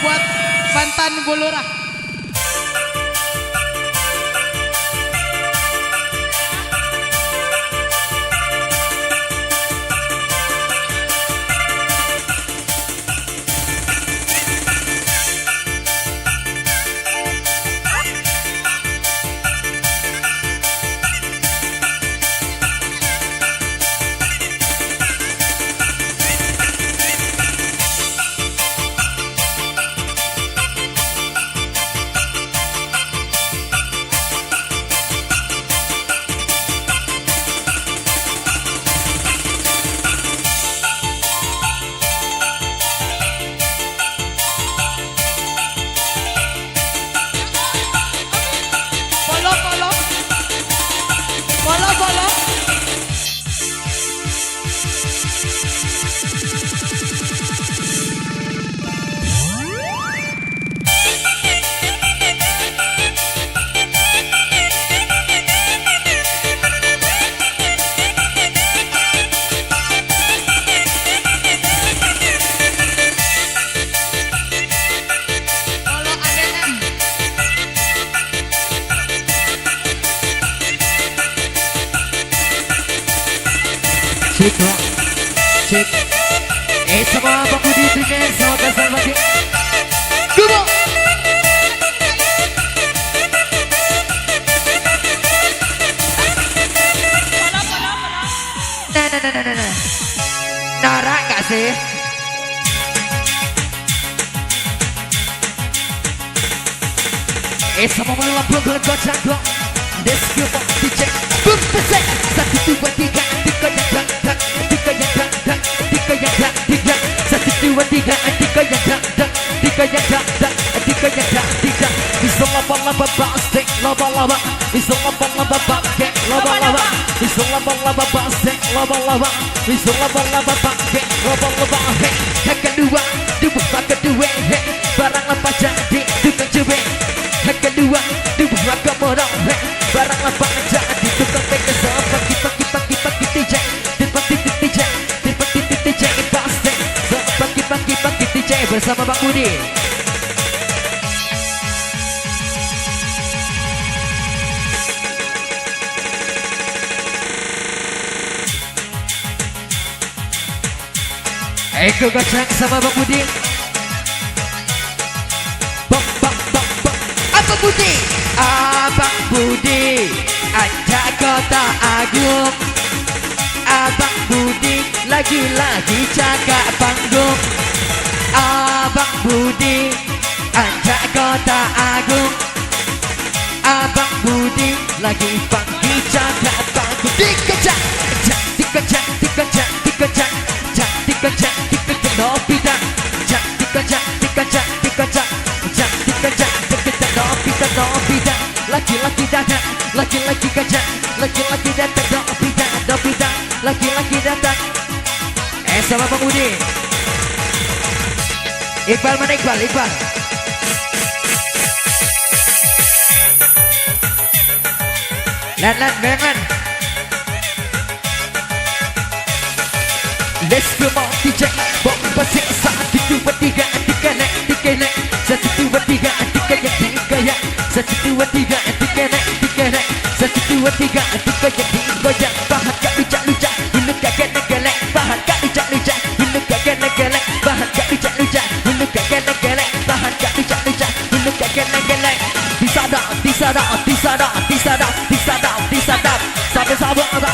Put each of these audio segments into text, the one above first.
buat mantan Bulurah. Cek, sama Abang Budi tentunya, semoga selamat ya. Go! Nah, nah, nah, nah, nah. Norak gak sih? Sama melambung goncang dong. Let's go, dicek, boom, besek. 1, 2, 3, 3 yang dang dang, 3 yang dang dang, 3 yang dang tiga. 1, 2, 3, 3 yang dang dang, 3 yang dang dang, 3 yang dang tiga. Bisa laba-laba basek, laba-laba. Bisa laba-laba bangke, laba-laba. Bisa laba-laba basek, laba-laba. Bisa laba-laba bangke, laba-laba. Hek kedua, dua kedua, hek barang lepas jadi tukang cewek. Hek kedua, dua kemorong, hek barang lepas jadi tukang peke. Pagi pagi pagi pagi DJ, pagi DJ, pagi DJ pasti. Pagi pagi pagi DJ bersama Bang Budi. Eko goceng sama Bang Budi. Bang bang bang bang. Abang Budi, Abang Budi, ajak Kota Agung. Abang Budi lagi-lagi cakap panggung. Abang Budi ajak Kota Agung. Abang Budi lagi pagi cakap panggung. Dikejar, dikejar, dikejar, dikejar, dikejar, dikejar, nobita, dikejar, dikejar, dikejar, dikejar, dikejar, nobita, nobita. Lagi-lagi datang, lagi-lagi kejar, lagi-lagi datang, nobita, nobita, lagi-lagi datang. Sama Bang Budi. Iqbal mana Iqbal? Iqbal. Lan lan, lan. Let's go mau DJ, bomba sing 1, 2, 3, 3 naik, 3 naik. 1, 2, 3, 3 yang 3 ya. 1, 2, 3, 3 naik, 3 naik. 1, 2, 3, 3 yang 3 ya. Bahan kak lucak lucak, hulu kagak negelek. Bahan kak lucak lucak, hulu kagak negelek. Bahan kak lucak lucak, hulu kagak negelek. Bahan kak lucak lucak, hulu kagak negelek. Disadap, disadap, disadap, disadap, disadap, disadap. Sampai sabar ada.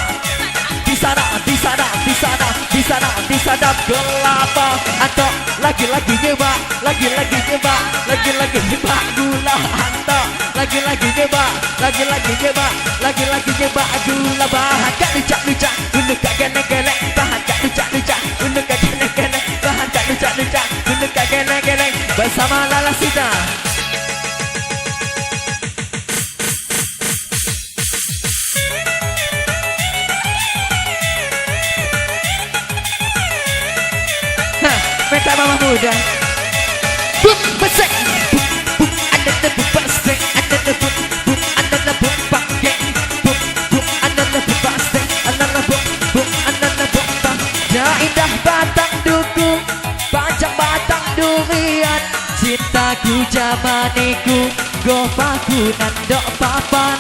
Disadap, disadap, disadap, disadap, disadap kelapa atau lagi-lagi nyebar, lagi-lagi nyebar, lagi-lagi nyebar gula atau lagi-lagi nyebar, lagi-lagi nyebar, lagi-lagi nyebar gula bahan kak lucak lucak, hulu kagak negelek, bahan kak lucak lucak, hulu kagak negelek, bahan kak lucak lucak, hulu kagak negelek bersama Lala Sita. Minta mama muda. Bum besek, bum bum ada tebu besek, ada tebu bum ada tebu pakai, bum bum ada tebu besek, ada tebu bum ada tebu pak. Ya indah batang duku, panjang batang durian, cinta. Jamaniku go paku nandok papan.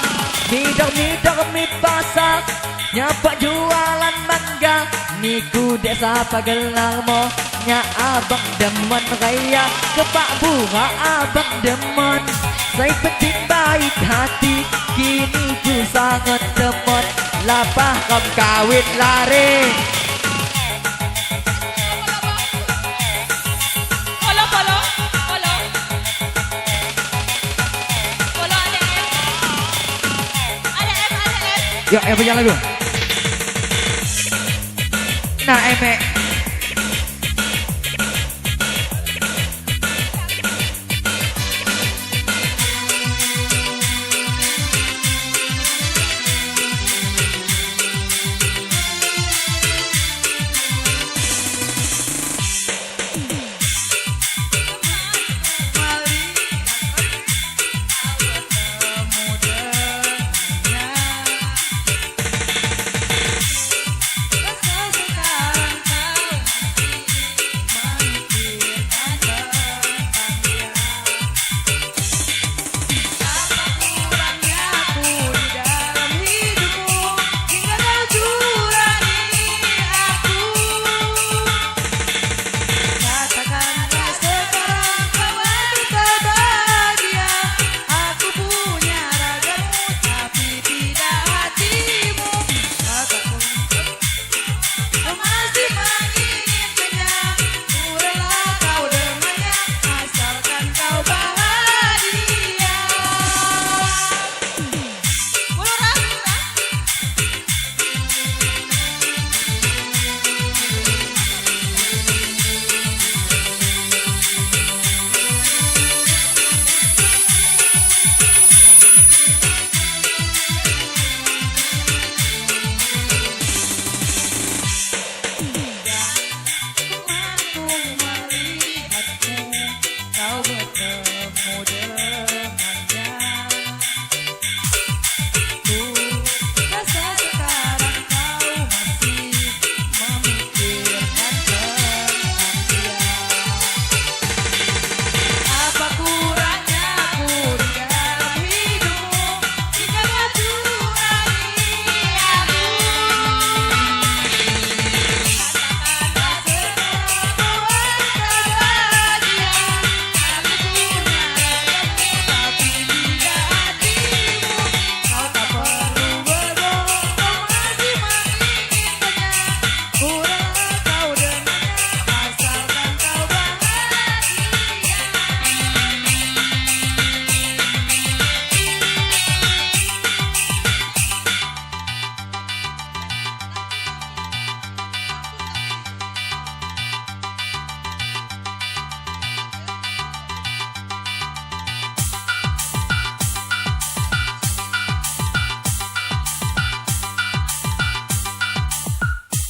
Midor-midor mi pasar nyapak jualan mangga. Niku desa pagelar mo nya abang demen raya. Kepak bunga abang demen. Saya penting baik hati kini ku sangat demen. Lapah kom kawin lari. Follow, follow, follow. Follow ada M. Ada M, ada M. Yuk, yang punya lagu. Nah, emek.